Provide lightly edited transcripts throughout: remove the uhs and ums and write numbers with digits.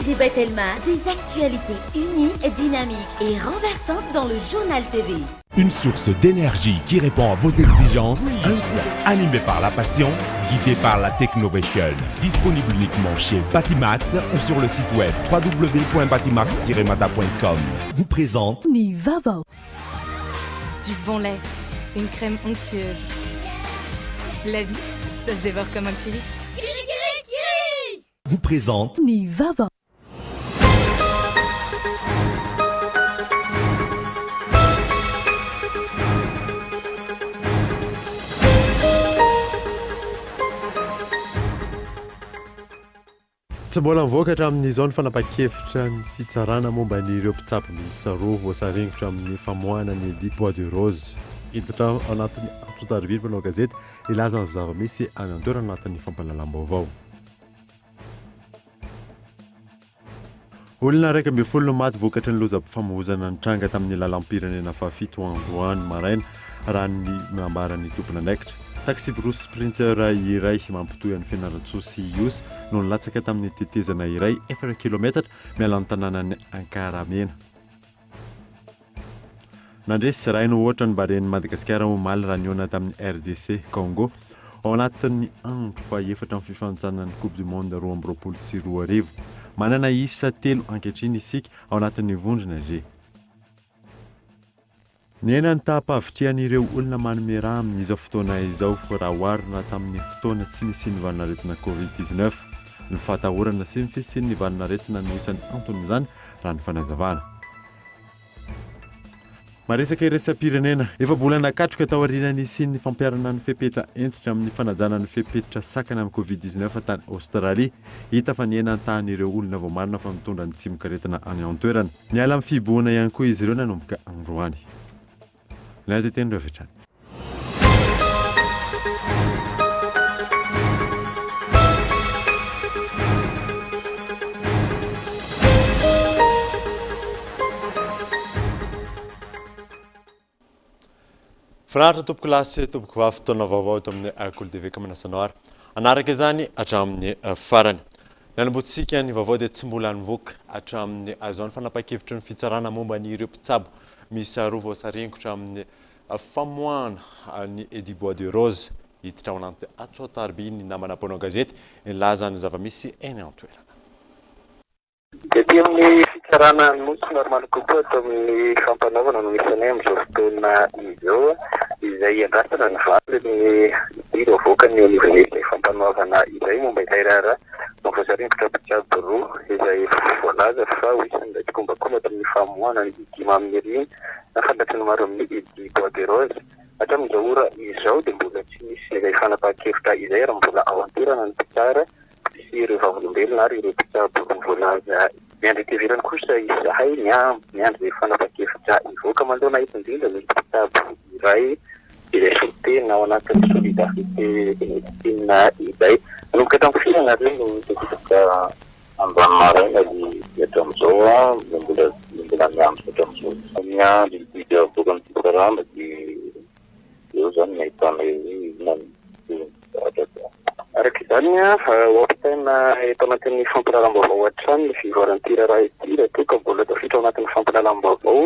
AG Batelma, des actualités uniques, dynamiques et renversantes dans le Journal TV. Une source d'énergie qui répond à vos exigences, un groupe animé par la passion, guidé par la Technovation. Disponible uniquement chez Batimax ou sur le site web www.batimax-mada.com. Vous présente Ny vaovao. Du bon lait, une crème onctueuse. La vie, ça se dévore comme un curry. Vous présente Ny vaovao. Tsy mbola nivoaka hatramin'izao ny fanapahan-kevitra ny fitsarana momba ny ireo mpitsabo miisa roa voasaringotra amin'ny famoahana ny Edith Bois de Rose. Hiditra ao anatin'ny antso-taribiry mpanao gazety hilaza ny zava-misy any an-toerana anatin'ny fampahalalam-baovao. Olona 11 no maty vokatry ny lozam-pifamoivoizana nitranga tamin'ny lalam-pirenena fahafito androany maraina, raha ny nambaran'ny tompon'andraikitra. Taxi-brousse Sprinter iray mampitohy an'i Fianarantsoa sy Ihosy no nilatsaka tamin'ny tetezana iray efatra kilometatra miala ny tanànan'i Ankaramena. Nandresy iray no ohatra ny Barean'i Madagasikara omaly raha nihaona tamin'ny RDC Congo ao anatin'ny andro fahefatra amin'ny fifanintsanana ny Coupe du Monde 2022. Manana isa telo ankehitriny isika ao anatin'ny vondrona G. Nihena ny taham-pahavitrihan'ireo olona manome rà amin'izao fotoana izao raha oharina tamin'ny fotoana tsy nisian'ny valanaretina Covid 19. Ny fahatahorana sy ny fisian'ny valanaretina no isan'ny anton'izany raha ny fanazavana. Maresaka iraisam-pirenena. Efa-bolana katroka taoriana nisian'ny fampiharana ny fepetra hentitra amin'ny fanajana ny fepetra sakana amin'ny Covid 19 tany Aostralia. Hita fa nihena ny tahan'ireo olona voamarina fa mitondra ny tsimokaretina any an-toerana. Niala amin'ny fihibohana ihany koa izy ireo nanomboka androany. Ny ATT no avy hatrany. Finaritra tompoko lahy sy tompoko vavy fotoana vaovao eto amin'ny Kolo TV ka manasa anao ary hanaraka izany hatramin'ny farany. Ny hanombohantsika ny vaovao dia tsy mbola nivoaka hatramin'ny izao ny fanapahan-kevitry ny fitsarana momba ny ireo mpitsabo miisa roa voasaringotra amin'ny famoahana an'i Eddy Bois de Rose. Hiditra ao anaty antso an-tariby ny namana mpanao gazety nilaza ny zava-misy eny an-toerana. Ety amin'ny fitsarana Anosy normaly kokoa ato amin'ny fampanaovana no misy anay amin'izao fotoana izao, izay iandrasana ny valin'ny didy avoakan'ny eo anivon'izay fampanoavana izay momba ilay raharaha mahavoasaringotra mpitsabo roa izay voalaza fa ho isan'ilay tsikombakomba tamin'ny famoahana ny Eddy Maminirina na fantatry ny maro amin'ny Eddy Bois de Rose. Hatramin'izao ora izao dia mbola tsy nisy izay fanapahan-kevitra izay ary mbola ao an-toerana ny mpitsara sy ireo vavolombelona ary ireo mpitsabo voalaza. Miandry ety ivelany kosa izahay miandry izay fanapahan-kevitra hivoaka. Manoloana eto indrindra misy mpitsabo iray izay solontena ao anatin'ny solidarité médecine izay. Nanomboka tamin'ny firy ianareo no tafiditra androany maraina dia hatramin'izao mbola mbola miandry hatramin'izao. Miandry ny didy avoakan'ny fitsarana dia eo izany no ahitana hoe inona no tohin'ny zavatra atao. Araka izany, ho ampitaina eto anatin'ny fampahalalam-baovao hatrany ny fivoaran'ity raharaha ity raha toa ka mbola tafiditra ao anatin'ny fampahalalam-baovao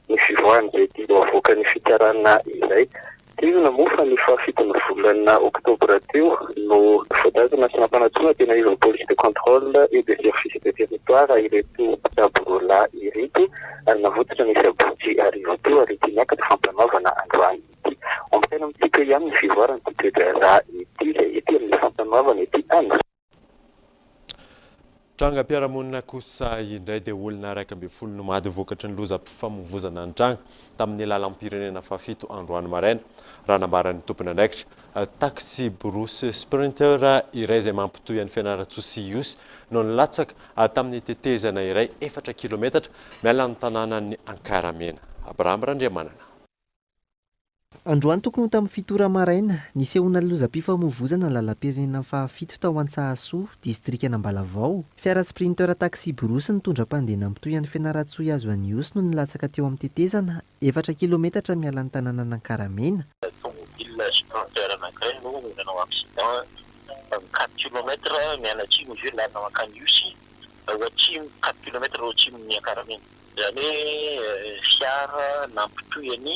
ny fivoahan'izay didy ho avoakan'ny fitsarana izay. Tsiahivina moa fa ny fahafiton'ny volana oktobra teo no voatazona sy nampanantsoina teny anivon'ny Police de contrôle et de service de territoire ireto mpitsabo roalahy ireto ary navotsitra ny sabotsy hariva teo ary ity niakatra fampanoavana androany ity. Ampitaina amintsika ihany ny fivoaran'ity toe-draharaha ity izay ety amin'ny fampanoavana ety Anosy. Trangam-piarahamonina kosa indray dia olona 11 no maty vokatry ny lozam-pifamoivozana nitranga tamin'ny lalam-pirenena fahafito androany maraina, raha nambaran'ny tompon'andraikitra. Taxi-brousse Sprinter iray izay mampitohy an'i Fianarantsoa sy Ihosy no nilatsaka tamin'ny tetezana iray efatra kilometatra miala ny tanànan'i Ankaramena. Abraham Randriamanana. Androany tokony ho tamin'ny fito ora maraina, nisehoana lozam-pifamoivozana ny lalam-pirenena fahafito tao Antsahasoa, distrikan'Ambalavao. Fiara Sprinter taxi-brousse nitondra mpandeha nampitohy an'i Fianarantsoa hihazo an'Ihosy no nilatsaka teo amin'ny tetezana, efatra kilometatra miala ny tanànan'Ankaramena. Tomobile Sprinter anankiray no nanao accident tamin'ny quatre kilomètres mianatsimo izy io lalana mankany Ihosy. Ao atsimo, quatre kilomètres ao atsimon'i Ankaramena. Izany hoe fiara nampitohy an'i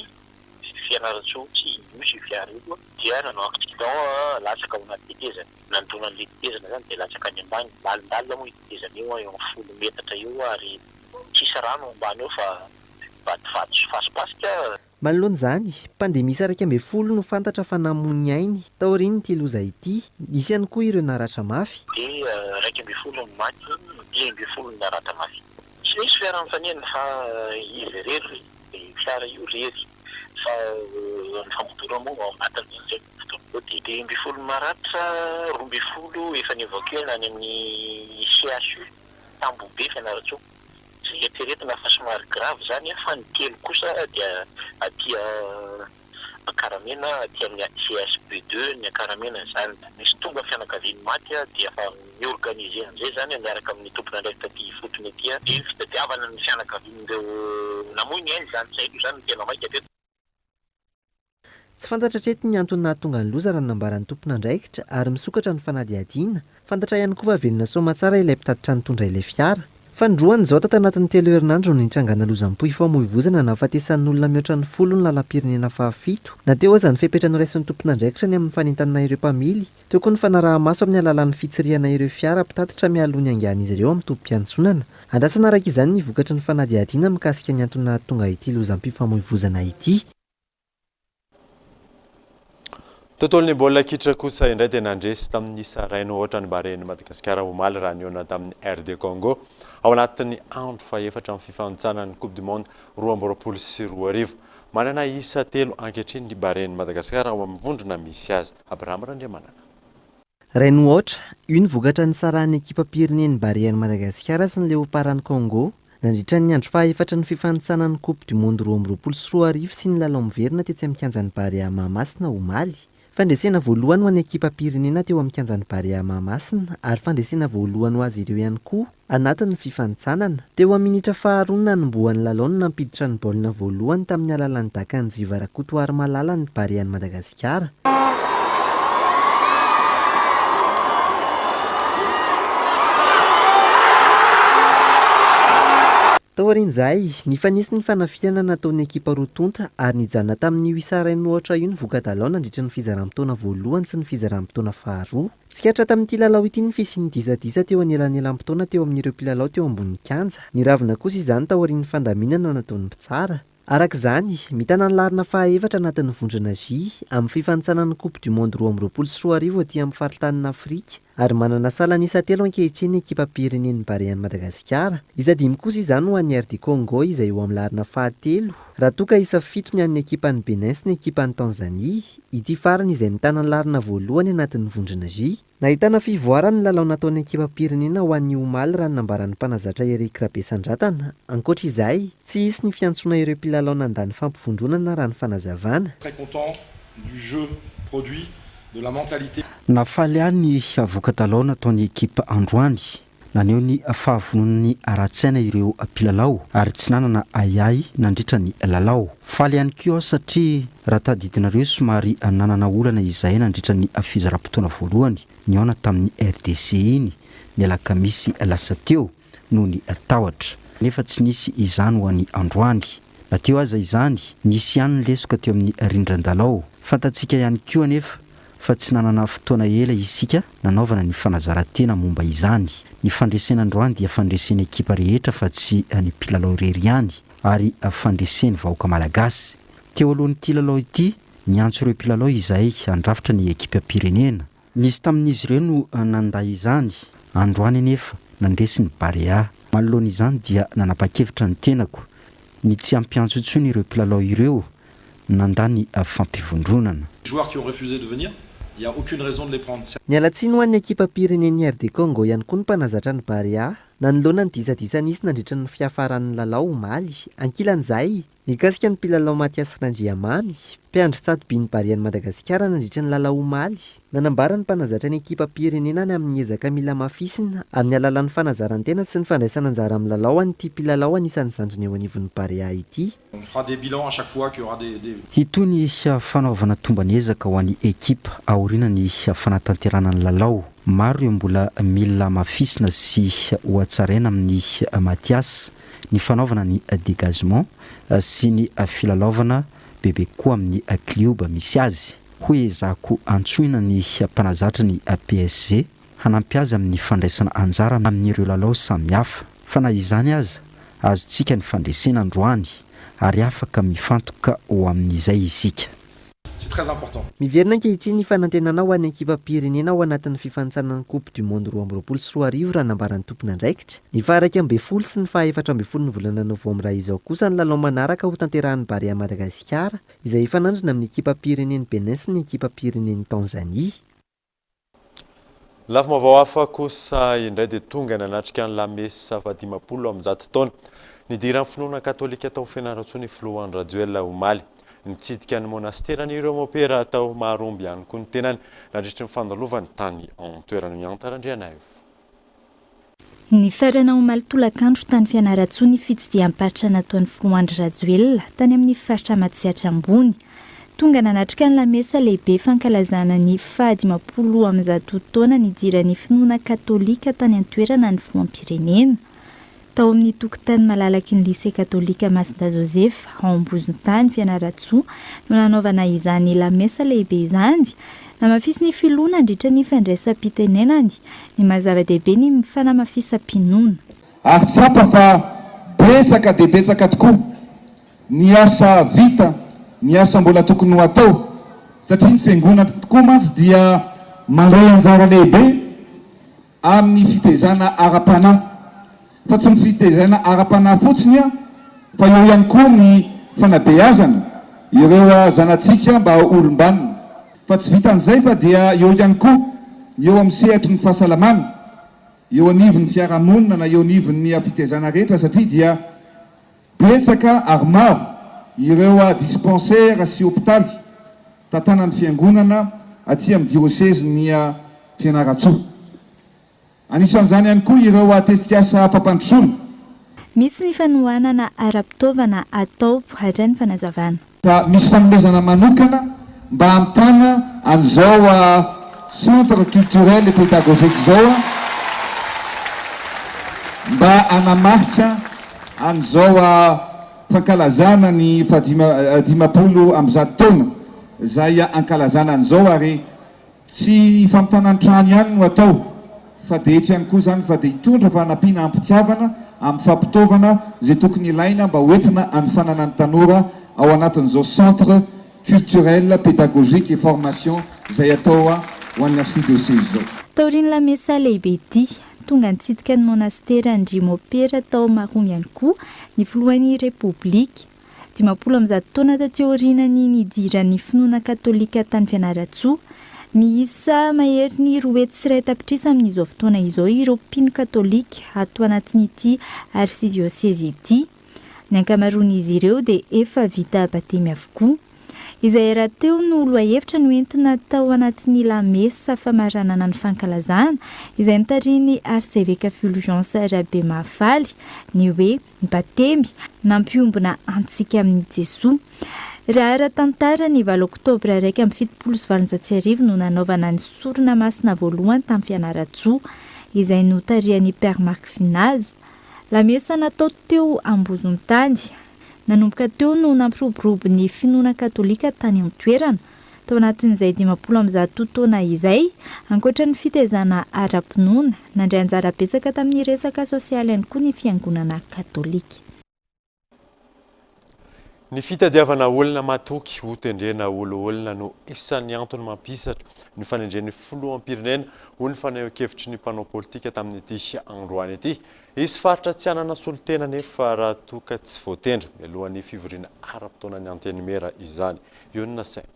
Fianarantsoa sy Ihosy io fiara io dia nanao accident latsaka ao anaty tetezana. Nandona an'ilay tetezana izany dia latsaka any ambany. Lalindalina moa io tetezana io, eo amin'ny folo metatra eo ary tsisy rano ao ambany ao fa vatovato sy fasipasika. Manoloana izany, mpandeha miisa 11 no fantatra fa namoy ny ainy taorian'ity loza ity. Nisy ihany koa ireo naratra mafy. Dia 11 ny maty, 15 ny naratra mafy. Tsy nisy fiara nifanena fa izy irery, io fiara io irery fa nifamotoana moa ao anatin'izay fotoana izay. Dia 15 maratra, 12 efa ni-évacuer-na any amin'ny CHU Tambohobe Fianarantsoa. Izay eritreretina fa somary grave izany fa ny telo kosa dia aty Ankaramena, aty amin'ny CHB deux ny Ankaramena izany. Misy tonga fianakavian'ny maty dia efa mi-organiser an'izay izany miaraka amin'ny tompon'andraikitra aty ifotony aty dia ny fitadiavana ny fianakavian'ireo namoy ny ainy izany. Izay aloha izany no tena maika hatreto. Tsy fantatra hatreto ny antony nahatonga ny loza raha ny nambaran'ny tompon'andraikitra ary misokatra ny fanadihadiana. Fantatra ihany koa fa velona soamatsara ilay mpitatitra nitondra ilay fiara. Fanindroany izao tato anatin'ny telo herinandro no nitrangana lozam-pifamoivoizana nahafatesan'olona mihoatra ny folo ny lalam-pirenena fahafito. Na teo aza ny fepetra noraisin'ny tompon'andraikitra ny amin'ny fanentanana ireo mpamily, teo koa ny fanaraha-maso amin'ny alalan'ny fitsirihana ireo fiara mpitatitra mialoha ny hangahan'izy ireo amin'ny tobim-piantsonana. Andrasana araka izany ny vokatry ny fanadihadiana mikasika ny antony nahatonga ity lozam-pifamoivoizana ity. Tontolon'ny baolina kitra kosa indray dia nandresy tamin'ny isa iray no aotra ny Barean'i Madagasikara omaly raha nihaona tamin'ny RD Congo ao anatin'ny andro fahefatra amin'ny fifanintsanan'ny Coupe du Monde 2022. Manana isa telo ankehitriny ny Barean'i Madagasikara ao amin'ny vondrona misy azy. Abraham Randriamanana. Iray no aotra, io ny vokatra nisarahan'ny ekipam-pirenen'ny Barean'i Madagasikara sy ny Leoparan'i Congo, nandritra ny andro fahaefatry ny fifanintsanan'ny Coupe du Monde 2022 sy ny lalao miverina tetsy amin'ny kianjan'ny Barea Mahamasina, omaly. Fandresena voalohany ho an'ny ekipam-pirenena teo amin'ny kianjan'ny Barea Mahamasina ary fandresena voalohany ho azy ireo ihany koa anatin'ny fifanintsanana. Teo amin'ny minitra faharoa no nanombohan'ny lalao no nampiditra ny baolina voalohany tamin'ny alalan'i Dakanjiva Rakotoarimalala ny Barean'i Madagasikara. Taorian'izay, nifanesy ny fanafihana nataon'ny ekipa roa tonta ary nijanona tamin'io isa iray no aotra io ny voka-dalao nandritra ny fizaram-potoana voalohany sy ny fizaram-potoana faharoa. Tsikaritra tamin'ity lalao ity ny fisian'ny disadisa teo anelanelam-potoana teo amin'ireo mpilalao teo ambony kianja. Niravona kosa izany taorian'ny fandaminana nataon'ny mpitsara. Araka izany, mitana ny laharana fahaefatra anatin'ny vondrona J amin'ny fifanintsanana ny Coupe du Monde 2022 aty amin'ny faritanin'Afrika ary manana salan'isa telo ankehitriny ny ekipam-pirenen'ny Barean'i Madagasikara. Isa dimy kosa izany ho an'ny RD Congo izay eo amin'ny laharana fahatelo raha toa ka isa fito ny an'ny ekipan'i Bénin sy ny ekipan'i Tanzanie. Ity farany izay mitana ny laharana voalohany anatin'ny vondrona J. Nahitana fivoarany ny lalao nataon'ny ekipam-pirenena ho an'ny omaly raha ny nambaran'ny mpanazatra Eric Rabesandratana. Ankoatra izay, tsy hisy ny fiantsoana ireo mpilalao nandà ny fampivondronana raha ny fanazavana. Très content du jeu produit, de la mentalité. Nahafaly ahy ny voka-dalao nataon'ny ekipa androany. Naneho ny fahavononany ara-tsaina ireo mpilalao ary tsy nanana ahiahy nandritra ny lalao. Faly ihany koa aho satria raha tadidinareo somary nanana olana izahay nandritra ny fizaram-potoana voalohany nihaona tamin'ny RDC iny ny alakamisy lasa teo noho ny tahotra. Nefa tsy nisy izany ho an'ny androany. Na teo aza izany, nisy ihany ny lesoka teo amin'ny rindran-dalao. Fantatsika ihany koa anefa fa tsy nanana fotoana ela isika nanaovana ny fanazaran-tena momba izany. Ny fandresena androany dia fandresen'ny ekipa rehetra fa tsy ny mpilalao irery ihany ary fandresen'ny vahoaka malagasy. Teo alohan'ity lalao ity, niantso ireo mpilalao izahay handrafitra ny ekipam-pirenena. Nisy tamin'izy ireo no nandà izany, androany anefa nandresy ny Barea. Manoloana izany dia nanapa-kevitra ny tenako ny tsy hampiantso intsony ireo mpilalao ireo nandà ny fampivondronana. Joueurs qui ont refusé de venir, il y a aucune raison de les prendre. Niala tsiny ho an'ny ekipam-pirenen'ny RD Congo ihany koa ny mpanazatra ny Barea, nanoloana ny disadisa nisy nandritra ny fiafaran'ny lalao omaly. Ankilan'izay, Mikasika ny mpilalao Mathias Randriamamy, mpiandry tsatobin'ny Barean'i Madagasikara nandritra ny lalao omaly, nanambara ny mpanazatra ny ekipam-pirenena ny amin'ny ezaka mila hamafisina amin'ny alalan'ny fanazaran-tena sy ny fandraisana anjara amin'ny lalao an'ity mpilalao anisan'ny zandriny eo anivon'ny Barea ity. On fera des bilans à chaque fois qu'il y aura des, des. Hitohy ny fanaovana tomban'ezaka ho an'ny ekipa aoriana ny fanatanterahana ny lalao. Maro ireo mbola mila hamafisina sy hohatsaraina amin'i Mathias, ny fanaovana ny dégagement sy ny filalaovana bebe kokoa amin'ny klioba misy azy. Hoy ezahako antsoina ny mpanazatra ny PSG hanampy azy amin'ny fandraisana anjara amin'ireo lalao samihafa. Fa na izany aza, azontsika ny fandresena androany ary afaka mifantoka ho amin'izay isika. C'est très important. Miverina ankehitriny ny fanantenana ho an'ny ekipam-pirenena ao anatin'ny fifanintsanana ny Coupe du monde 2022 raha nambaran'ny tompon'andraikitra. Ny faha-11 sy ny faha-14 ny volana novambra izao kosa ny lalao manaraka hotanterahin'ny Barea Madagasikara izay hifanandrina amin'ny ekipam-pirenen'i Bénin sy ny ekipam-pirenen'i Tanzanie. Lafim-baovao hafa kosa indray dia tonga nanatrika ny lamesa faha-50 taona nidiran'ny finoana katolika tao Fianarantsoa ny filoha Andry Rajoelina omaly. Nitsidika ny monasteran'ireo mopera tao Maharomby ihany koa ny tenany nandritry ny fandalovany tany an-toerana. Mianta Randrianaivo. Nifarana omaly tolakandro tany Fianarantsoa ny fitsidiham-paritra nataon'ny Filoha Andry Rajoelina tany amin'ny faritra Matsiatra Ambony. Tonga nanatrika ny lamesa lehibe fankalazana ny faha-150 taona nidiran'ny finoana katolika tany an-toerana ny filoham-pirenena. Tao amin'ny tokotany malalaky ny Lycée Katolika Masindahy Josefa ao Ambozontany, Fianarantsoa, no nanaovana izany lamesa lehibe izany. Namafisin'ny filoha nandritra ny fandraisam-pitenenany ny maha zava-dehibe ny fanamafisam-pinoana. Ary tsapa fa betsaka dia betsaka tokoa ny asa vita, ny asa mbola tokony ho atao, satria ny Fiangonana tokoa mantsy dia mandray anjara lehibe amin'ny fitaizana ara-panahy. Fa tsy ny fitaizana ara-panahy fotsiny fa eo ihany koa ny fanabeazana ireo zanatsika mba ho olom-banona. Fa tsy vitan'izay fa dia eo ihany koa ny eo amin'ny sehatry ny fahasalamana, eo anivon'ny fiarahamonina na eo anivon'ny fitaizana rehetra satria dia betsaka ary maro ireo dispensaires sy hopitaly tantanan'ny fiangonana aty amin'ny diosezin'ny Fianarantsoa. Anisan'izany ihany koa ireo tetikasa fampandrosoana. Misy ny fanohanana ara-pitaovana atao, hatrany ny fanazavana. Ka misy fanomezana manokana mba hamitana an'izao Centre culturel et pédagogique izao mba hanamarika an'izao fankalazana ny faha 150 taona izay ankalazana an'izao ary Tsy famitana ny trano ihany no atao fa dia eto ihany koa izany fa dia hitondra fanampiana am-pitiavana amin'ny fampitaovana izay tokony ilaina mba ho entina hanofanana ny tanora ao anatin'izao centre culturel, pédagogique et formation izay atao ho an'ny archidiocèse izao. Taorian'ny lamesa lehibe ity, tonga nitsidika ny monasteran-dry Mopera tao Maromy ihany koa ny filohan'ny Repoblika. 150 taona taty aorianan'ny nidiran'ny finoana katolika tany Fianarantsoa, miisa maherin'ny 201 tapitrisa amin'izao fotoana izao ireo mpino katolika ato anatin'ity arsidiosezy ity. Ny ankamaroan'izy ireo dia efa vita batemy avokoa. Izay rahateo no lohahevitra noentina tao anatin'ny lamesa famaranana ny fankalazana, izay notarihin'ny arseveka Fulgence Rabemahafaly, ny hoe. Ny Batemy, nampiombona antsika amin'i Jesoa. Raha ara-tantara, ny valo oktobra 1871 no nanaovana ny sorona masina voalohany tamin'i Fianarantsoa, izay notarihan'i Père Marc Finaz. Lamesa natao teo Ambozontany. Nanomboka teo no nampiroborobo ny finoana katolika tany an-toerana. Tao anatin'izay 150 taona izay, ankoatra ny fitaizana ara-pinoana, nandray anjara betsaka tamin'ny resaka sosialy ihany koa ny Fiangonana katolika. Ny fitadiavana olona matoky ho tendrena ho loholona no isan'ny antony mampisatra ny fanendren'ny filoham-pirenena, hoy ny fanehoan-kevitry ny mpanao politika tamin'ity androany ity. Hisy faritra tsy hanana solontena anefa raha toa ka tsy voatendry mialohan'ny fivoriana ara-potoanan'ny Antenimiera izany. Ionona saina.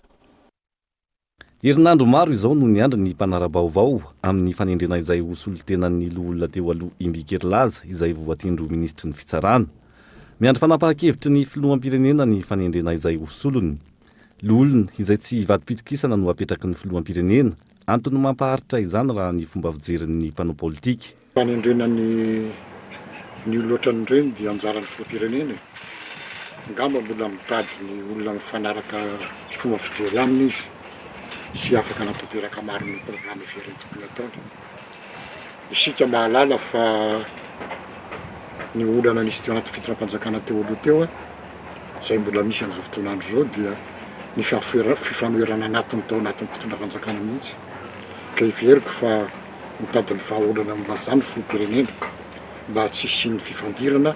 Herinandro maro izao no niandry ny mpanara-baovao amin'ny fanendrena izay ho solontenan'ny loholona teo aloha Imbiky Herilaza izay voatendry ho minisitry ny fitsarana. Miandry fanapahan-kevitry ny filoham-pirenena ny fanendrena izay ho solony. Loholona izay tsy hivadi-pitokisana no apetraky ny filoham-pirenena, antony mampaharitra izany raha ny fomba fijerin'ny mpanao politika. Fanendrena ny ny olona ohatran'ireny dia anjaran'ny filoham-pirenena e! Angamba mbola mitady ny olona mifanaraka fomba fijery aminy izy. sy afaka hanatanteraka marina ny programme heveriny tokony hataony. Isika mahalala fa ny olana nisy teo anaty fitondram-panjakana teo aloha teo, izay mbola misy amin'izao fotoana andro izao dia ny fifanoherana anatiny tao anatin'ny mpitondra fanjakana mihitsy ka heveriko fa mitady ny vahaolana momba an'izany ny filoham-pirenena mba tsy hisian'ny fifandirana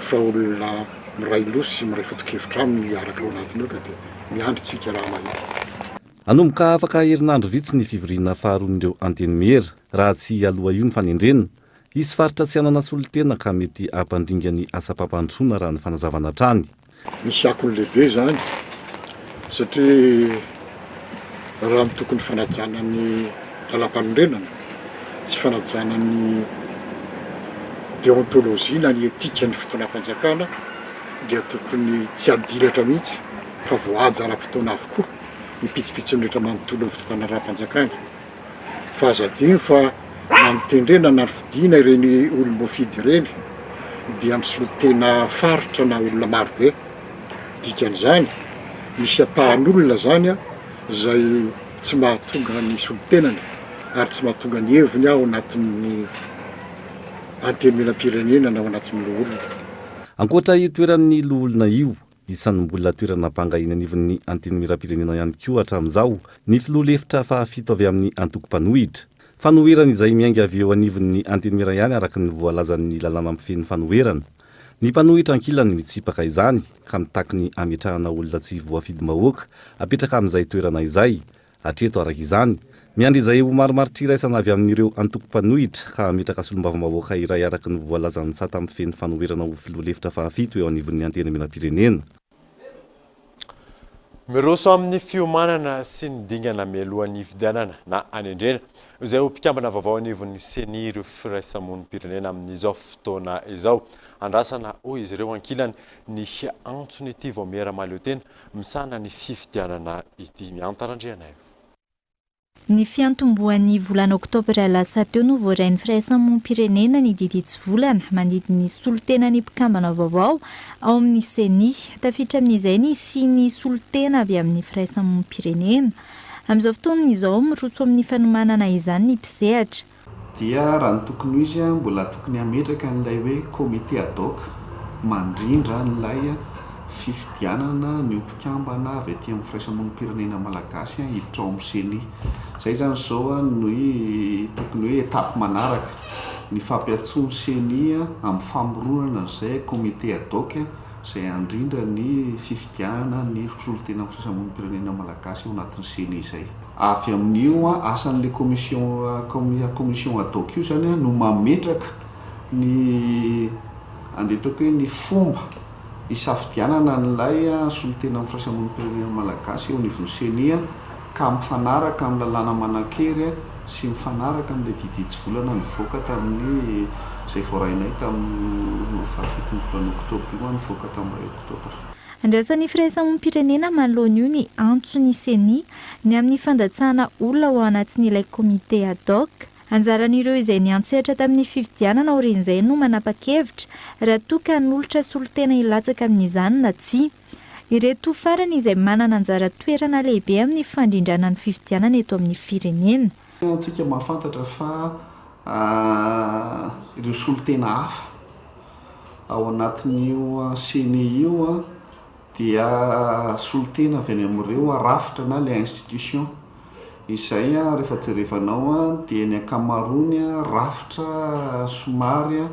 fa olona miray loha sy miray foto-kevitra aminy no hiaraka ao anatiny ao ka dia miandry tsika raha mahita. Hanomboka afaka herinandro vitsy ny fivoriana faharoan'ireo Antenimiera, raha tsy aloha io ny fanendrena. Hisy faritra tsy hanana solontena ka mety hampandringa ny asam-pampandrosoana raha ny fanazavana hatrany. Misy akony lehibe izany satria raha ny tokony fanajana ny lalampanorenana sy fanajana ny deontologie na ny ethique ny fitondram-panjakana dia tokony tsy hadilatra mihitsy fa voahaja ara-potoana avokoa ny pitsopitsony rehetra manontolo amin'ny fitantanam-panjakana. Fa aza adino fa na notendrena na nofidiana ireny olom-boafidy ireny dia misolo tena faritra na olona maro be. Dikan'izany, misy ampahan'olona izany izay tsy mahatonga ny solontenany ary tsy mahatonga ny heviny ao anatin'ny Antenimierampirenena na ao anatin'ny loholona. Ankoatra io toeran'ny loholona io, Isan'ny mbola toerana banga eny anivon'ny Antenimierampirenena ihany koa hatramin'izao ny filoha lefitra fahafito avy amin'ny antoko mpanohitra. Fanoherana izay miainga avy eo anivon'ny Antenimiera ihany araka ny voalazan'ny lalàna mifehy ny fanoherana. Ny mpanohitra ankilany mitsipaka izany ka mitaky ny hametrahana olona tsy voafidim-bahoaka apetraka amin'izay toerana izay. Hatreto araka izany, miandry izay ho marimaritra-iraisana avy amin'ireo antoko mpanohitra ka hametraka solombavambahoaka iray araka ny voalazan'ny sata mifehy ny fanoherana ho filoha lefitra fahafito eo anivon'ny Antenimierampirenena. Miroso amin'ny fiomanana sy ny dingana mialohan'ny hifidianana na hanendrena izay ho mpikambana vaovao anivon'ny Ceni ireo firaisamonim-pirenena amin'izao fotoana izao. Andrasana, hoy izy ireo ankilany, ny antson'ity vaomiera mahaleotena misahana ny fifidianana ity. Mianta Randrianaivo. Ny fiantombohan'ny volana oktobra lasa teo no voarain'ny firaisamonim-pirenena ny didy hitsivolana mandidy ny solontenan'ny mpikambana vaovao ao amin'ny Ceni. Tafiditra amin'izay ny hisian'ny solontena avy amin'ny firaisamonim-pirenena. Amin'izao fotoana izao, miroso amin'ny fanomanana izany ny mpisehatra. Dia raha ny tokony ho izy mbola tokony hametraka an'ilay hoe comité ad hoc mandrindra an'ilay fifidianana ny ho mpikambana avy aty amin'ny firaisamonim-pirenena malagasy hiditra ao amin'ny ceni. Izay izany izao no tokony hoe étape manaraka, ny fampiantsoan'ny ceni amin'ny famoronana an'izay comité ad hoc izay handrindra ny fifidianana ny solontenan'ny firaisamonim-pirenena malagasy ao anatin'ny ceni izay. Avy amin'io asan'ilay commission commission ad hoc io izany no mametraka ny andeha ataoko hoe ny fomba hisafidianana an'ilay solontenan'ny firaisamonim-pirenena malagasy eo anivon'ny ceni ka mifanaraka amin'ny lalàna manan-kery sy mifanaraka amin'ilay didy hitsivolana nivoaka tamin'ny izay voarainay tamin'ny fahafiton'ny volana oktobra io nivoaka tamin'ny iray oktobra. Andrasan'ny firaisamonim-pirenena manoloana io ny antson'ny ceni Ny amin'ny fandatsahana olona ho ao anatin'ilay comité ad hoc, anjaran'ireo izay niantsehatra tamin'ny fifidianana aorian'izay no manapa-kevitra raha toa ka hanolotra solontena hilatsaka amin'izany na tsia. Ireto farany izay manana anjara toerana lehibe amin'ny fandrindrana ny fifidianana eto amin'ny firenena. Antsika mahafantatra fa ireo solontena hafa ao anatin'io ceni io dia solontena avy any amin'ireo rafitra na ilay institution izay rehefa jerevanao dia ny ankamaroany rafitra somary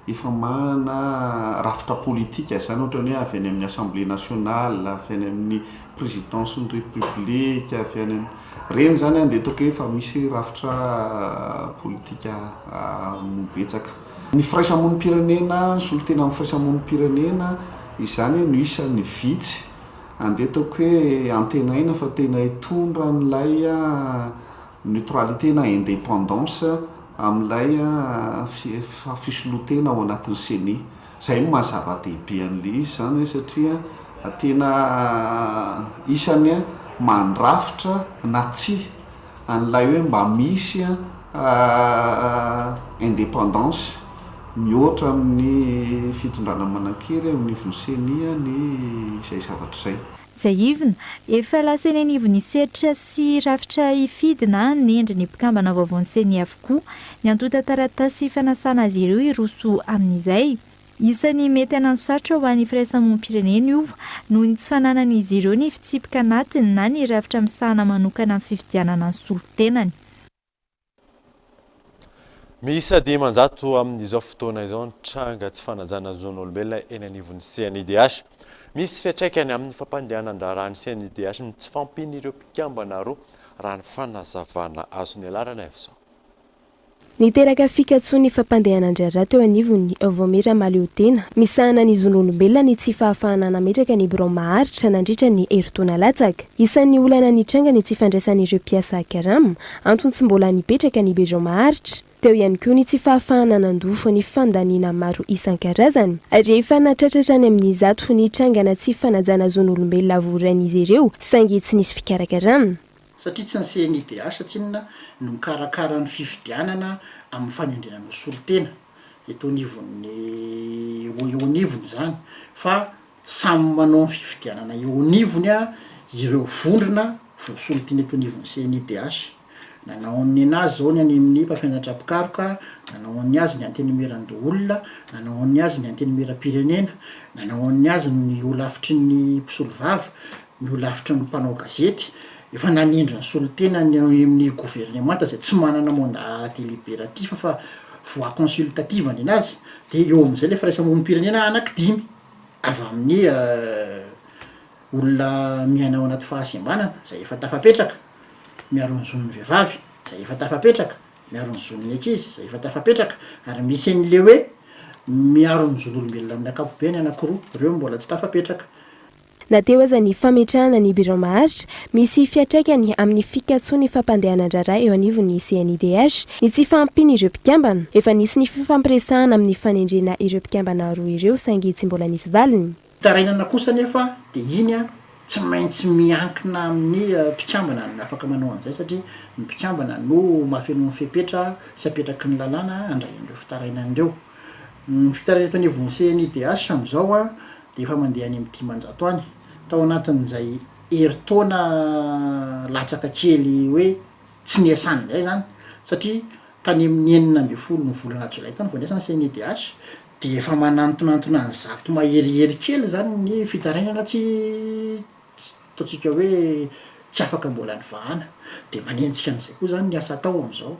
efa manana rafitra politika izany ohatra ny hoe avy any amin'ny assemblée nationale, avy any amin'ny présidence ny république, avy any amin'ny ireny izany dia ataoko hoe efa misy rafitra politika betsaka. Ny firaisamonim-pirenena, ny solontenan'ny firaisamonim-pirenena izany no isan'ny vitsy andeha ataoko hoe antenaina fa tena hitondra an'ilay neutralité na indépendance amin'ilay fisoloan-tena ao anatin'ny ceni. Izay no maha zava-dehibe an'ilay izy izany satria tena isan'ny mandrafitra na tsia an'ilay hoe mba misy indépendance mihoatra amin'ny fitondrana manan-kery eo anivon'ny ceni ny izay zavatra izay. Tsiahivina, efa lasa eny anivon'ny sehatra sy rafitra hifidy na hanendry ny mpikambana vaovaon'ny Ceni avokoa ny antontan-taratasy fanasana azy ireo hiroso amin'izay. Isan'ny mety hananosarotra ho an'ny firaisamonim-pirenena io noho ny tsy fananan'izy ireo ny fitsipika anatiny na ny rafitra misahana manokana ny fifidianana ny solontenany. Miisa 500 amin'izao fotoana izao ny tranga tsy fanajana zon'olombelona eny anivon'ny CNIDH. Misy fiantraikany amin'ny fampandehanan-draharahan'ny CNIDH ny tsy fahampian'ireo mpikambana roa, raha ny fanazavana azo. Ny alarana avy izao. Niteraka fikatsoan'ny fampandehanan-draharaha teo anivon'ny Vaomiera Mahaleotena misahana ny zon'olombelona ny tsy fahafahana nametraka ny birao maharitra nandritra ny herintaona latsaka. Isan'ny olana nitranga ny tsy fandraisan'ireo mpiasa karama, antony tsy mbola nipetraka ny birao maharitra. Teo ihany koa ny tsy fahafahana nandoa ny fandaniana maro isan-karazany. Rehefa nahatratra hatrany amin'ny zato ny trangana tsy fanajana zon'olombelona voarain'izy ireo saingy tsy nisy fikarakarana. Satria tsy ny CNIDH tsinona no mikarakara ny fifidianana amin'ny fanendrena anao solontena eto anivon'ny eo anivony izany fa samy manao ny fifidianana eo anivony ireo vondrona voasolontena eto anivon'ny CNIDH. Nanao ny nenazy izao ny any amin'ny mpampianatra mpikaroka, nanao ny azy ny antenimierandoholona, nanao ny azy ny antenimierampirenena, nanao ny azy ny holafitry ny mpisolovava, ny holafitry ny mpanao gazety, efa nanendry ny solontenany ao amin'ny governemanta izay tsy manana mandat délibératif fa voix consultative ny anazy, dia eo amin'izay ilay firaisamonim-pirenena anaky dimy avy amin'ny olona miaina ao anaty fahasembanana izay efa tafapetraka, miaro ny zon'ny vehivavy izay efa tafapetraka, miaro ny zon'ny ankizy izay efa tafapetraka, ary misy an'le hoe miaro ny zon'olombelona amin'ny ankapobeny anakiroa, ireo mbola tsy tafapetraka. Na teo aza ny fametrahana ny birao maharitra, misy fiantraikany amin'ny fikatsoan'ny fampandehanan-draharaha eo anivon'ny CNIDH ny tsy fahampian'ireo mpikambana. Efa nisy ny fifampiresahana amin'ny fanendrena ireo mpikambana roa ireo saingy tsy mbola nisy valiny. Fitarainana kosa anefa dia iny tsy maintsy miankina amin'ny mpikambana no afaka manao an'izay satria ny mpikambana no mahafeno ny fepetra sy apetraky ny lalàna handray an'ireo fitarainana ireo. Ny fitarainana eto anivon'ny CNIDH amin'izao dia efa mandeha any amin'ny 500 any. Tao anatin'izay herintaona latsaka kely hoe tsy niasany indray izany, satria tany amin'ny 16 ny volana jolay tany vao niasa ny CNIDH, dia efa manantonantona ny zato maherihery kely izany ny fitarainana tsy ataontsika hoe tsy afaka mbola nivahana. Dia manenjika an'izay koa izany ny asa atao amin'izao.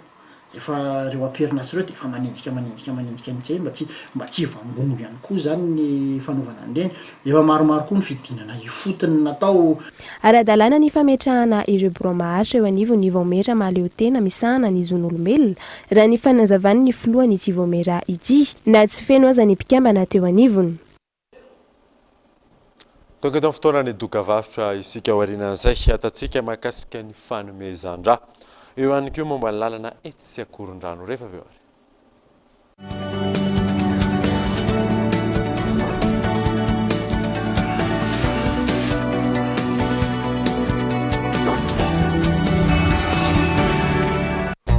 Efa ireo am-perinasa ireo dia efa manenjika manenjika manenjika mihitsy zay mba tsy mba tsy hivangongo ihany koa izany ny fanaovana an'ireny. Efa maromaro koa ny fidinana ifotony natao. Ara-dalàna ny fametrahana ireo birao maharitra eo anivon'ny vaomiera mahaleotena misahana ny zon'olombelona, raha ny fanazavan'ny filohan'ity vaomiera ity, na tsy feno aza ny mpikambana teo anivony. Tonga eto amin'ny fotoanan'ny dokavarotra isika aorianan'izay hiatantsika mahakasika ny fanomezan-drà. Eo ihany koa momba ny lalana etsy Ankorondrano rehefa avy eo ary.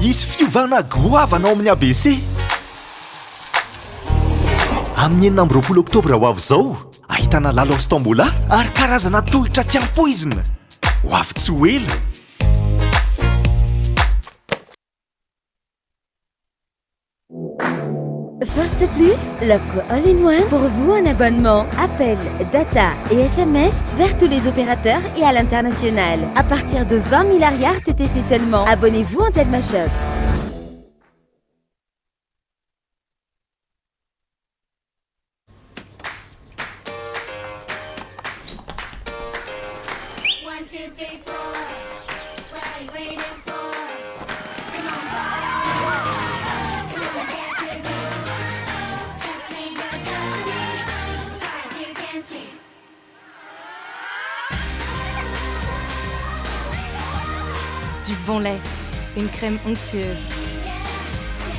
Hisy fiovana goavana ao amin'ny ABC. Amin'ny 26 oktobra ho avy izao, ahitana lalao sy tombola ary karazana tolotra tsy ampoizina. Ho avy tsy ho ela. First Plus, l'offre all-in-one pour vous un abonnement, appel, data et SMS vers tous les opérateurs et à l'international. À partir de 20 000 ariary TTC seulement. Abonnez-vous en Telma Shop. Du bon lait, une crème onctueuse.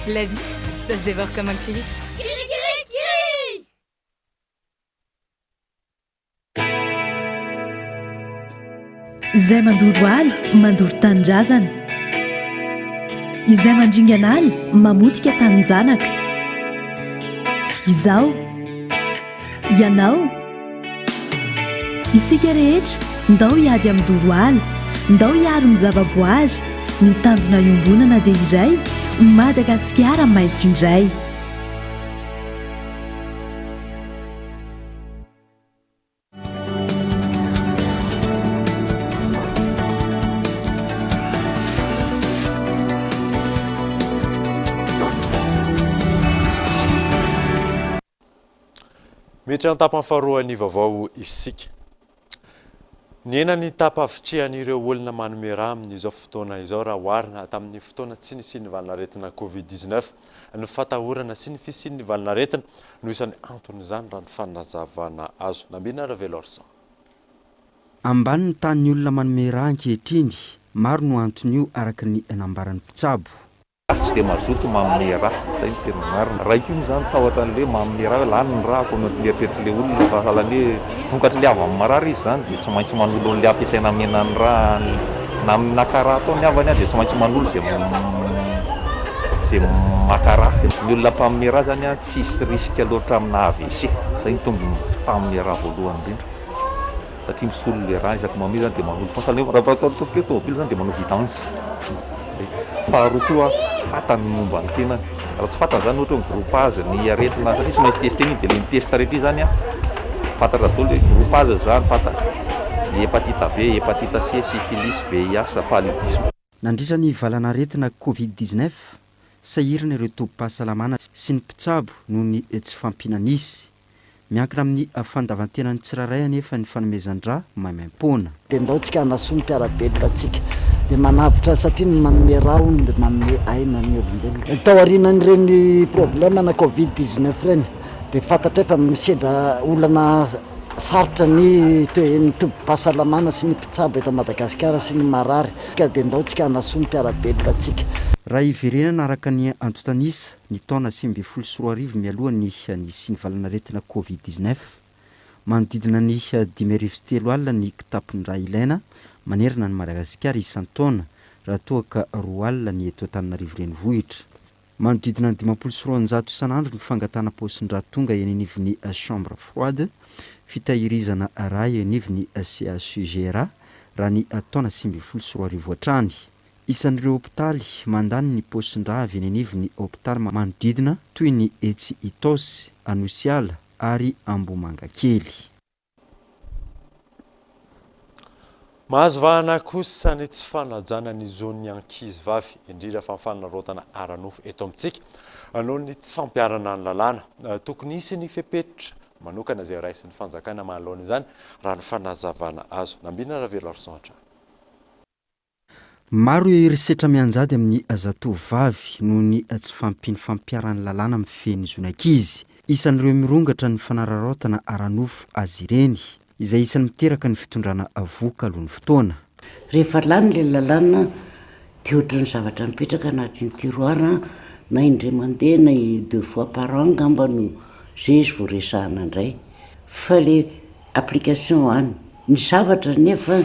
La vie, ça se dévore comme un curry. Izay mandoro ala, mandoro tanindrazana. Izay mandringana ala, mamotika tanin-janaka. Izaho, ianao, isika rehetra. Ndao hiady amin'ny doro ala, ndao hiaro ny zavaboary, ny tanjona iombonana dia iray, Madagasikara maitso indray. Miditra an-tapany faharoan'ny vaovao isika. Nihena ny taham-pahavitrihan'ireo olona manome rà amin'izao fotoana izao raha oharina tamin'ny fotoana tsy nisian'ny valanaretina Covid 19. Ny fatahorana sy ny fisian'ny valanaretina no isan'ny anton'izany raha ny fanazavana azo. Nambina Ravelorison. Ambany ny tahan'ny olona manome rà ankehitriny. Maro no anton'io araka ny nambaran'ny mpitsabo. Tsy dia mazoto manome rà, zay no tena marina. Raha iko moa zany tahotra an'le manome rà hoe lany ny ràko no eritreritr'le olona fa sahalan'ny hoe vokatr'le havany marary izy zany dia tsy maintsy manolo an'le ampiasaina hamena ny rà na naka rà tao ny havany dia tsy maintsy manolo zay zay maka rà. Ny olona mpanome rà zany tsisy risque loatra amina AVC, zay no tombony mpanome rà voalohany indrindra. Satria misolo le rà isaky manome zany dia manolo foana, sahala hoe raha ataontsika hoe tomobile zany dia manao vidange. Zay. Faharoa koa fantany ny momba ny tenany. Raha tsy fantany zany ohatra hoe ny groupage, ny aretina, satria tsy maintsy testena iny dia le mi-test rehetra iny zany an, fantatra daholo hoe groupage zany fantany, ny hépatite B, hépatite C, syphilis, VIH, paludisme. Nandritra ny valanaretina Covid 19, sahirana ireo tobim-pahasalamana sy ny mpitsabo noho ny tsy fahampiana nisy. Miankina amin'ny fandavan-tenan'ny tsirairay anefa ny fanomezan-dra maimaimpoana. Dia ndao tsika hanasoa ny mpiara-belona antsika. Dia manavotra satria ny manome ra hono dia manome aina ny olombelona. Tao aorianan'ireny problème na covid 19 ireny dia fantatray fa misedra olana sarotra ny toe ny tobim-pahasalamana sy ny mpitsabo eto Madagasikara sy ny marary. Ka dia ndao tsika hanasoa ny mpiara-belona antsika. Raha hiverenana araka ny antontan'isa, ny taona 2019 mialoha ny nisian'ny valanaretina Covid 19. Manodidina ny 305 ny kitapon-drà ilaina manerana an'i Madagasikara isan-taona raha toa ka 20 ny eto Antananarivo Renivohitra. Manodidina ny 250 isan'andro ny fangatahana paosin-drà tonga eny anivon'ny chambre froide fitahirizana rà eo anivon'ny CHUGRA raha ny taona 2019 hatrany. Isan'ireo hopitaly mandany ny paosin-drà avy eny anivon'ny hopitaly manodidina toy ny etsy Itaosy, Anosiala ary Ambohimangakely. Mahazo vahana kosa ny tsy fanajana ny zon'ny ankizivavy, indrindra fa ny fanararaotana ara-nofo eto amintsika noho ny tsy fampiharana ny lalàna. Tokony hisy ny fepetra manokana izay raisin'ny fanjakana manoloana izany, raha ny fanazavana azo. Nambina Raveloarison hatrany. Maro ireo herisetra mianjady amin'ny zatovovavy noho ny tsy fahampian'ny fampiharan'ny lalàna mifehy ny zon'ankizy. Isan'ireo mirongatra ny fanararaotana ara-nofo azy ireny, izay isan'ny miteraka ny fitondrana vohoka alohan'ny fotoana. Rehefa lany ilay lalàna dia ohatran'ny zavatra mipetraka anatin'ny tiroir na indray mandeha na deux fois par an angamba no zay izy vao resahana indray fa le Application any. Ny zavatra nefa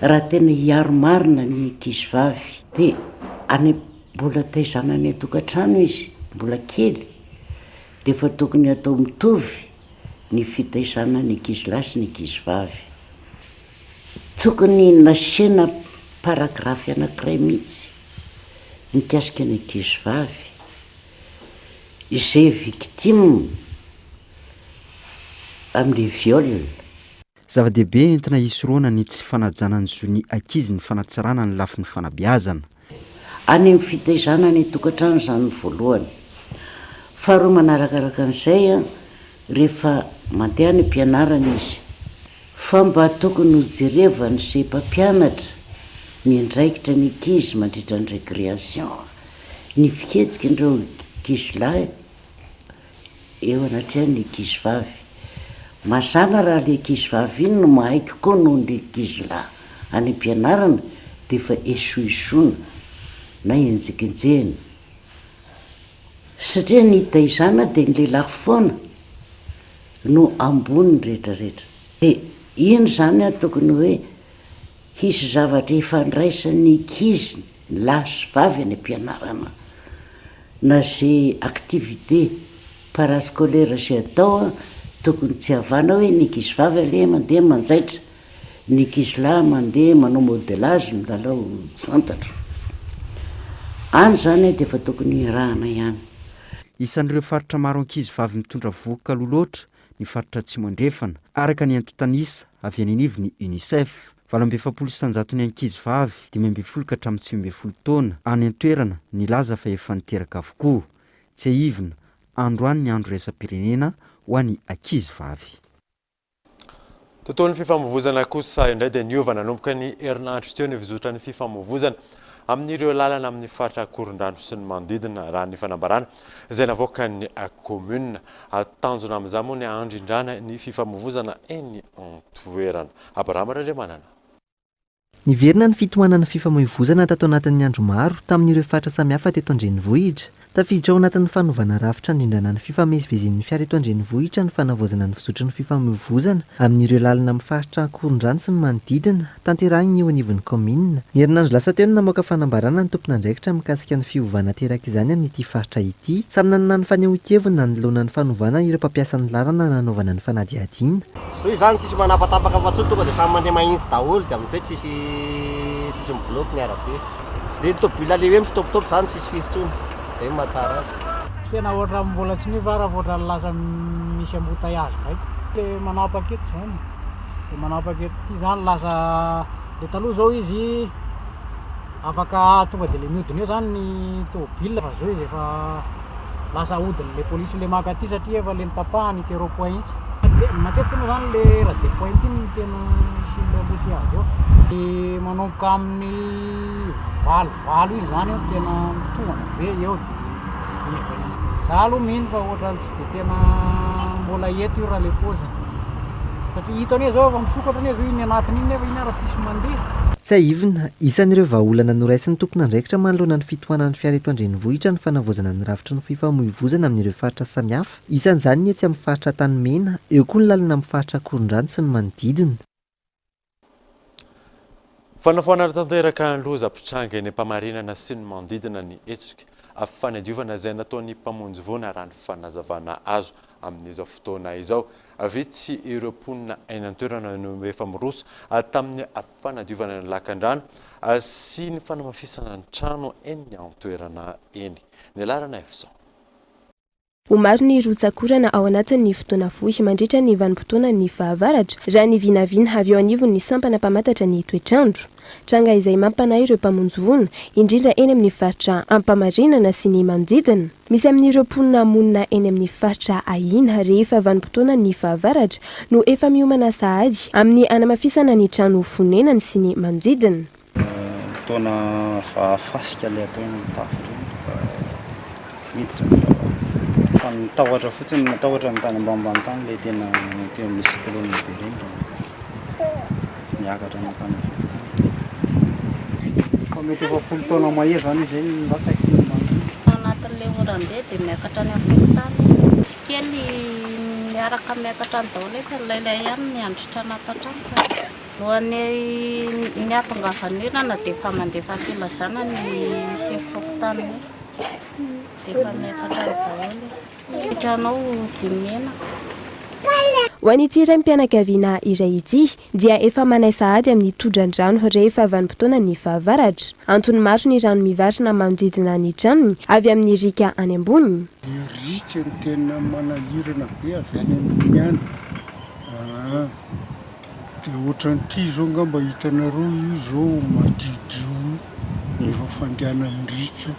raha tena hiaro marina ny ankizivavy dia any mbola taizana any an-tokantrano izy, mbola kely, dia efa tokony atao mitovy ny fitaizana ny ankizilahy sy ny ankizivavy. Tokony nasiana paragraphe anankiray mihitsy mikasika ny ankizivavy izay victime. Amin'ilay viol. Zava-dehibe entina hisorohana ny tsy fanajana ny zon'ny ankizy ny fanatsarana ny lafiny fanabeazana. Any amin'ny fitaizana any an-tokantrano izany ny voalohany. Faharoa manarakaraka an'izay, rehefa mandeha any am-pianarana izy. Fa mba tokony ho jerevan'izay mpampianatra miandraikitra ny ankizy mandritra ny récréation ny fihetsik'ireo ankizilahy eo anatrehan'ny ankizivavy. Mazàna raha ilay ankizivavy iny no mahay kokoa noho ny ankizilahy any am-pianarana dia efa esoesoina na enjekenjehina. Satria ny taizana dia ny lehilahy foana no ambony ny rehetrarehetra. Dia iny izany an tokony hoe hisy zavatra ifandraisan'ny ankizy lahy sy vavy any am-pianarana. Na ze activité parascolaire ze atao an, tokony tsy havana hoe ny ankizy vavy aleha mandeha manjaitra, Ny ankizilahy mandeha manao modelage milalao tsy fantatro. Any izany dia efa tokony hirahana ihany. Isan'ireo faritra maro ankizy vavy mitondra vohoka aloha loatra ny faritra Atsimo Andrefana, araka ny antontan'isa avy any anivon'ny Unicef. 48 isanjaton'ny ankizy vavy 15 ka hatramin'ny 19 taona any an-toerana nilaza fa efa niteraka avokoa. Tsiahivina, androany ny andro iraisam-pirenena ho an'ny ankizy vavy. Tontolon'ny fifamoivozana kosa indray dia niova nanomboka ny herinandro teo ny fizotran'ny fifamoivozana amin'ireo lalana amin'ny faritra Ankorondrano sy ny manodidina, raha ny fanambarana izay navoakan'ny kaominina. Tanjona amin'izany moa ny handrindrana ny fifamoivozana eny an-toerana. Abrahama Randriamanana. Niverina ny fitohanan'ny fifamoivozana tato anatin'ny andro maro tamin'ireo faritra samihafa teto an-drenivohitra. Tafiditra ao anatin'ny fanovana rafitra handrindrana ny fifamezivezen'ny fiara eto an-drenivohitra ny fanavaozana ny fizotry ny fifamoivozana amin'ireo lalana amin'ny faritra Ankorondrano sy ny manodidina, tanterahina eo anivon'ny kaominina. Ny herinandro lasa teo no namoaka fanambarana ny tompon'andraikitra mikasika ny fiovana aterak'izany amin'ity faritra ity. Samy nanana ny fanehoan-keviny nanoloana ny fanovana ireo mpampiasa ny lalana nanaovana ny fanadihadiana. Zay izany tsisy manapatapaka fa tsony tonga de samy mandeha mahintsy daholo de amin'izay tsisy tsisy mi-bloque ny arabe. Le tôbila le hoe mi-stop-top zany tsisy firy tsony, zay no mahatsara azy. Tena ohatran'ny mbola tsy niova ary fa ohatran'ny lasa misy embouteillage ndraiky. Le manapaka eto zany, le manapaka eto ty zany lasa le taloha zao izy afaka tonga de le mihodina eo zany ny tôbila fa zao izy efa Lasa ahodin'ilay polisy ilay maka aty satria efa le notapahany itsy rond point itsy. Matetika moa zany le rade point iny no tena isian'ilay embouteillage eo. De manomboka amin'ny valovalo iny zany eo tena mitohana be eo de Za aloha mino fa ohatran'ny tsy de tena mbola eto io raha le paoziny. Satria hita anie zao efa misokatra anie zao iny anatiny iny nefa iny ara tsisy mandeha. Tsiahivina, isan'ireo vahaolana noraisin'ny tompon'andraikitra manoloana ny fitohanan'ny fiara eto an-drenivohitra ny fanavaozana ny rafitry ny fifamoivozana amin'ireo faritra samihafa. Isan'izany ny etsy amin'ny faritra Antanimena, eo koa ny lalana amin'ny faritra Ankorondrano sy ny manodidina. Fanafoanana tanteraka ny loza mpitranga eny Ampamarinana sy ny manodidina ny hetsika fanadiovana izay nataon'ny mpamonjy voina raha ny fanazavana azo amin'izao fotoana izao. Vitsy ireo mponina eny an-toerana no efa miroso tamin'ny fanadiovana ny lakandrano sy ny fanamafisana ny trano eny an-toerana eny. Ny laharana Efson. Ho maro ny rotsak'orana ao anatin'ny fotoana fohy mandritra ny vanim-potoanan'ny fahavaratra, raha ny vinavina avy eo anivon'ny sampana mpamantatra ny toetr'andro. Tranga izay mampanahy ireo mpamonjy voina, indrindra eny amin'ny faritra Ampamarinana sy ny manodidina. Misy amin'ireo mponina monina eny amin'ny faritra ahiana rehefa vanim-potoanan'ny fahavaratra no efa miomana sahady amin'ny hanamafisana ny trano fonenany sy ny manodidina. Taona fasika ilay atao eny amin'ny tafo ireny fa miditra ny rano. Fa ny tahotra fotsiny, matahotra ny tany ambanimbany tany ilay tena teo amin'ilay cyclone be ireny dia miakatra mankany amin'ny fokontany. Fa mety efa 10 taona mahery izany izy izay no nilatsaka iny ambany iny. Tao anatin'ilay oram-be dia miakatra any amin'ny fokontany. Misy kely miaraka miakatra any daholo fa ilay ilay ihany miandritra anaty trano fa. Alohan'ny ny hahatongavan'ny olana dia efa mandefa filazana ny sefo fokontany dia efa miakatra any daholo. Sitrano ao Dimena. Ho an'ity raim-pianakaviana iray ity dia efa manay sahady amin'ny todran-drano rehefa vanim-potoanan'ny fahavaratra. Antony maro ny rano mivarina manodidina ny tranony avy amin'ny riaka any ambony. Ny riaka no tena manahirana be avy any ambony any. Aa. Dia ohatran'ity izao angamba hitanareo io izao madiodio io rehefa fandehanan'ny riaka io.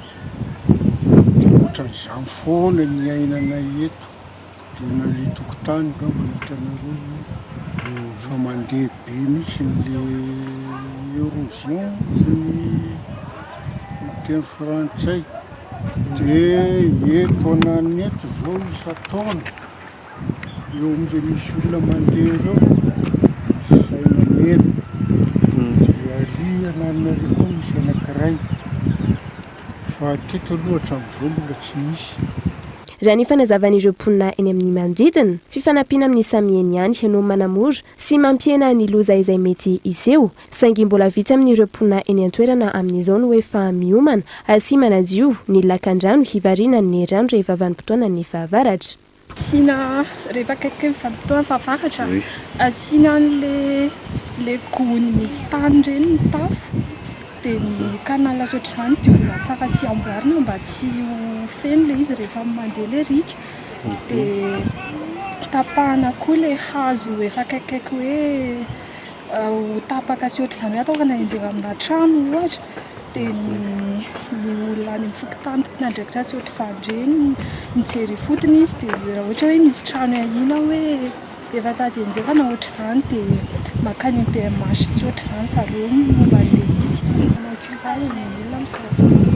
Dia ohatran'izany foana ny iainanay eto. Dia na ilay tokotany angamba hitanareo io fa mandeha be mihitsy le érosion hozy ny teny frantsay. Dia eto ananona eto izao isan-taona. Eo amin'ilay misy olona mandeha ireo, saina mena. Dia ary ananonareo koa misy anankiray. Fa hatreto aloha hatramin'izao mbola tsy nisy. Raha ny fanazavan'ireo mponina eny amin'ny manodidina, fifanampiana amin'ny samy eny ihany no manamora sy mampihena ny loza izay mety hiseho, saingy mbola vitsy amin'ireo mponina eny an-toerana amin'izao no efa miomana sy manadio ny lakandrano hivarinan'ny rano rehefa vanim-potoanan'ny fahavaratra. Asiana, rehefa akaikikaiky ny vanim-potoana fahavaratra, asiana an'le le gony misy tany ireny ny tafo, dia ny canal sy ohatr'izany diovina tsara sy amboarina mba tsy ho feno ilay izy rehefa mandeha ilay riaka, dia tapahana koa ilay hazo efa akaikikaiky hoe ho tapaka sy ohatr'izany hoe atahorana hianjera amina trano ohatra dia ny ny olona any amin'ny fokontany tompon'andraikitra sy ohatr'izany ireny mijery ifotony izy dia raha ohatra hoe misy trano ahiana hoe efa tady hianjera na ohatr'izany dia mankany amin'ny BMH sy ohatr'izany zareo momba an'ilay izy. Natoraly ny olona misava-fotsy.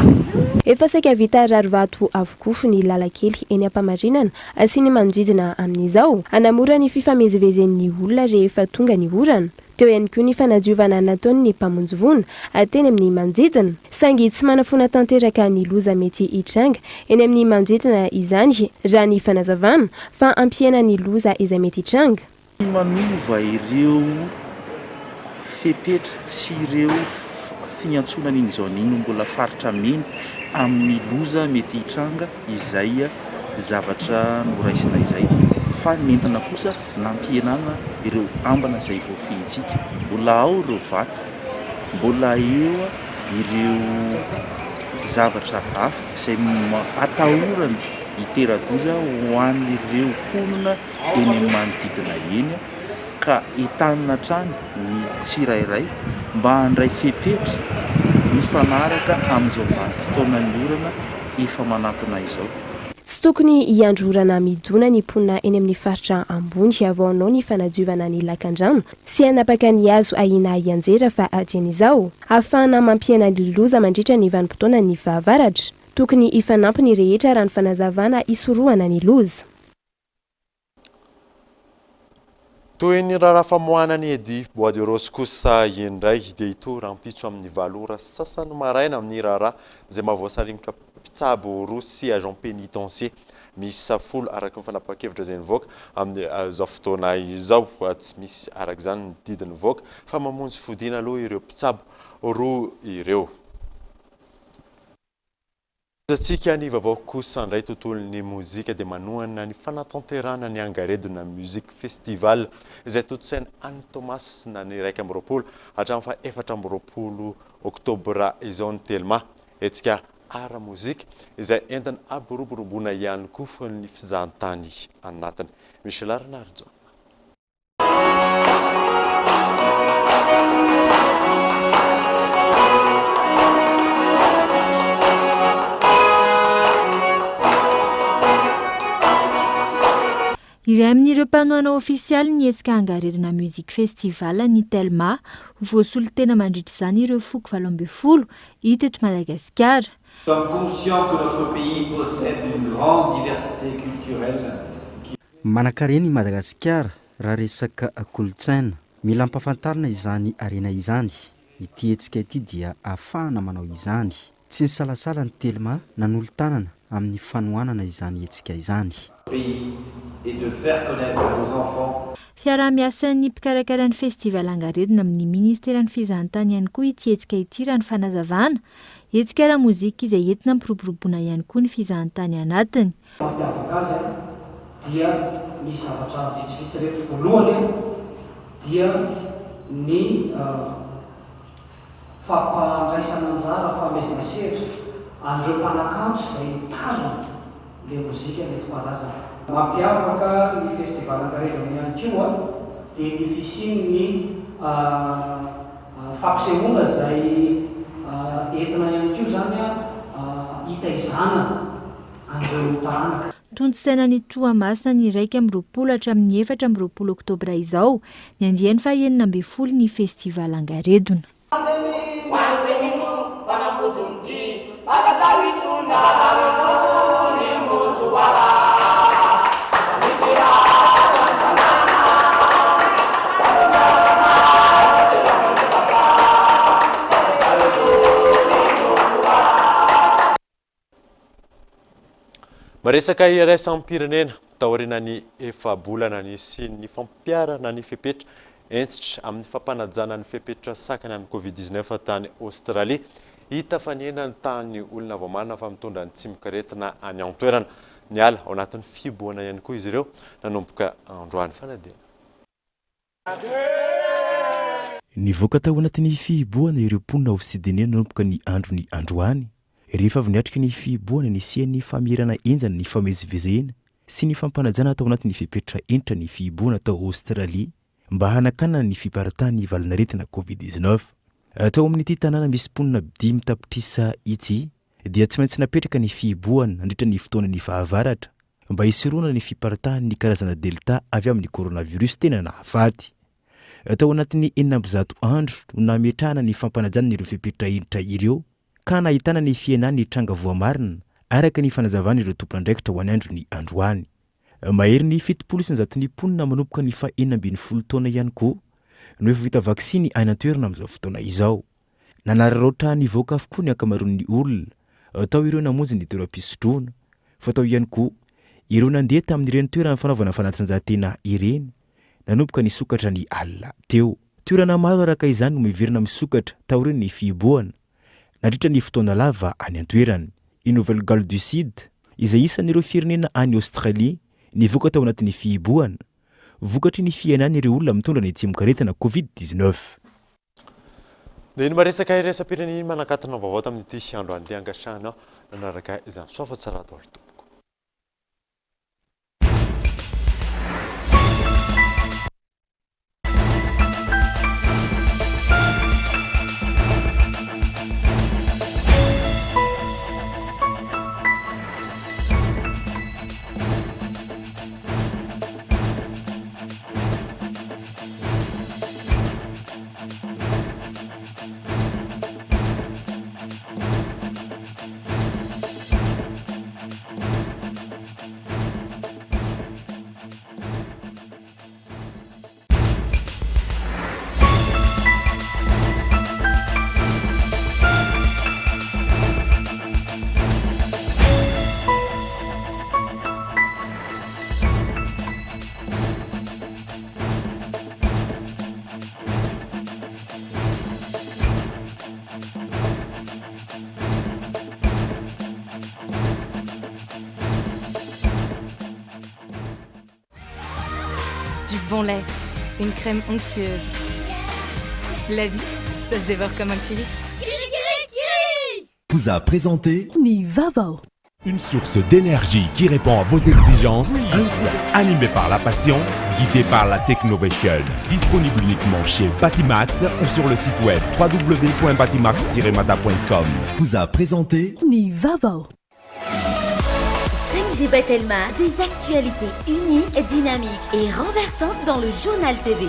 Efa saika vita rarivato avokoa ny lalan-kely eny Ampamarinana sy ny manodidina amin'izao. Hanamora ny fifamezivezen'ny olona rehefa tonga ny orana. Teo ihany koa ny fanadiovana nataon'ny mpamonjy voina teny amin'ny manodidina. Saingy tsy manafoana tanteraka ny loza mety hitranga eny amin'ny manodidina izany, raha ny fanazavana, fa hampihena ny loza izay mety hitranga. Tsy manova ireo fepetra sy ireo fiantsoana an'iny zone iny ho mbola faritra mena amin'ny loza mety hitranga izay zavatra noraisina izay fa nentina kosa nampihenana ireo ambana izay voafehintsika. Mbola ao ireo vato, mbola eo ireo zavatra hafa izay atahorana hitera-doza ho an'ireo mponina eny amin'ny manodidina eny ka entanina hatrany ny tsirairay mba handray fepetra mifanaraka amin'izao vanim-potoanan'ny orana efa manantona izao. Tsy tokony hiandry orana midona ny mponina eny amin'ny faritra ambony vao hanao ny fanadiovana ny lakandrano sy hanapaka ny hazo ahiana hianjera fa dieny izao ahafahana mampihena ny loza mandritra ny vanim-potoanan'ny fahavaratra. Tokony hifanampy ny rehetra raha ny fanazavana hisorohana ny loza. Toy ny raharaha famoahana an'i Eddy Bois de Rose kosa indray dia hitohy rahampitso amin'ny valo ora sasany maraina amin'ny raharaha izay mahavoasaringotra mpitsabo roa sy agent pénitencier miisa folo araka ny fanapahan-kevitra izay nivoaka amin'izao fotoana izao. Tsy misy araka izany ny didy nivoaka fa mamonjy fodiana aloha ireo mpitsabo roa ireo. Antsika ny vaovao kosa indray tontolon'ny mozika dia manohana ny fanatanterahana ny Angaredona Music Festival izay tontosaina any Toamasina ny 21 hatramin'ny faha 24 oktobra izao ny Telma. Hetsika ara-mozika izay entina hampiroboroboana ihany koa ny fizahantany anatiny. Michel Rainarijaona. Iray amin'ireo mpanohana ofisialy ny hetsika Angaredona Music Festival ny Telma. Ho voasolo tena mandritra izany ireo foko 18 hita eto Madagasikara. Nous sommes conscients que notre pays possède une grande diversité culturelle qui. Manankarena i Madagasikara raha resaka kolontsaina. Mila ampahafantarina izany harena izany. Ity hetsika ity dia ahafahana manao izany. Tsy nisalasala ny Telma nanolo-tanana amin'ny fanohanana izany hetsika izany. pays et de faire connaître à nos enfants. Fiaraha-miasan'ny mpikarakara ny Festival Angaredona amin'ny Ministeran'ny Fizahantany ihany koa ity hetsika ity raha ny fanazavana. Hetsika ara-mozika izay entina hampiroboroboana ihany koa ny fizahantany anatiny. Mampiavaka azy dia misy zavatra vitsivitsy ireto, voalohany dia ny fampandraisana anjara, fanomezana sehatra an'ireo mpanakanto izay mitazona ilay mozika nentim-paharazana. Mampiavaka ny Festival Ankaredona ihany koa dia ny fisian'ny fampisehoana izay entina ihany koa izany hitaizana an'ireo taranaka. Tontosaina any Toamasina ny 21 hatramin'ny 24 oktobra izao ny andiany faha 16 ny Festival Angaredona. Miresaka iraisam-pirenena, taorian'ny efa-bolana nisian'ny fampiharana ny fepetra hentitra amin'ny fampanajana ny fepetra sakana amin'ny Covid 19 tany Aostralia, hita fa nihena ny tahan'ny olona voamarina fa mitondra ny tsimokaretina any an-toerana. Niala ao anatin'ny fihibohana ihany koa izy ireo nanomboka androany. Fanadihana. Nivoaka tao anatin'ny fihibohana ireo mponina ao Sydney nanomboka ny andron'ny androany, rehefa avy niatrika ny fihibohana nisian'ny famerana henjana ny fifamezivezena sy ny fampanajana tao anatin'ny fepetra hentitra ny fihibohana tao Aostralia mba hanakanana ny fiparitahan'ny valanaretina Covid 19. Tao amin'ity tanàna misy mponina dimy tapitrisa ity dia tsy maintsy napetraka ny fihibohana nandritra ny fotoanan'ny fahavaratra mba hisorohana ny fiparitahan'ny karazana Delta avy amin'ny coronavirus tena nahafaty. Tao anatin'ny 106 andro no nametrahana ny fampanajana ireo fepetra hentitra ireo ka nahitana ny fihenan'ny tranga voamarina araka ny fanazavan'ireo tompon'andraikitra ho an'ny andron'ny androany. Maherin'ny 70 isan-jaton'ny mponina manomboka ny faha 16 taona ihany koa no efa vita vaksiny any an-toerana amin'izao fotoana izao. Nanararaotra nivoaka avokoa ny ankamaroan'ny olona, tao ireo namonjy ny toeram-pisotroana, fa tao ihany koa ireo nandeha tamin'ireny toerana fanaovana fanatanjahantena ireny, nanomboka nisokatra ny alina teo. Toerana maro araka izany no miverina misokatra taorian'ny fihibohana, nandritra ny fotoana lava any an-toerana. I Nouvelle-Galles du Sud, izay isan'ireo firenena any Aostralia nivoaka tao anatin'ny fihibohana, vokatry ny fihenan'ireo olona mitondra ny tsimokaretina Covid 19. Dia ny maresaka iraisam-pirenena iny manakatona vaovao tamin'ity androany ity ankasitrahana nanaraka izany. Soa fa tsara daholo tompoko. Du bon lait, une crème onctueuse. La vie, ça se dévore comme un curry. Vous a présenté Ny vaovao. Une source d'énergie qui répond à vos exigences, animé par la passion, guidé par la Technovation. Disponible uniquement chez Batimax ou sur le site web www.batimax-mada.com. Vous a présenté Ny vaovao. 5G by Telma, des actualités uniques, dynamiques et renversantes dans le journal TV.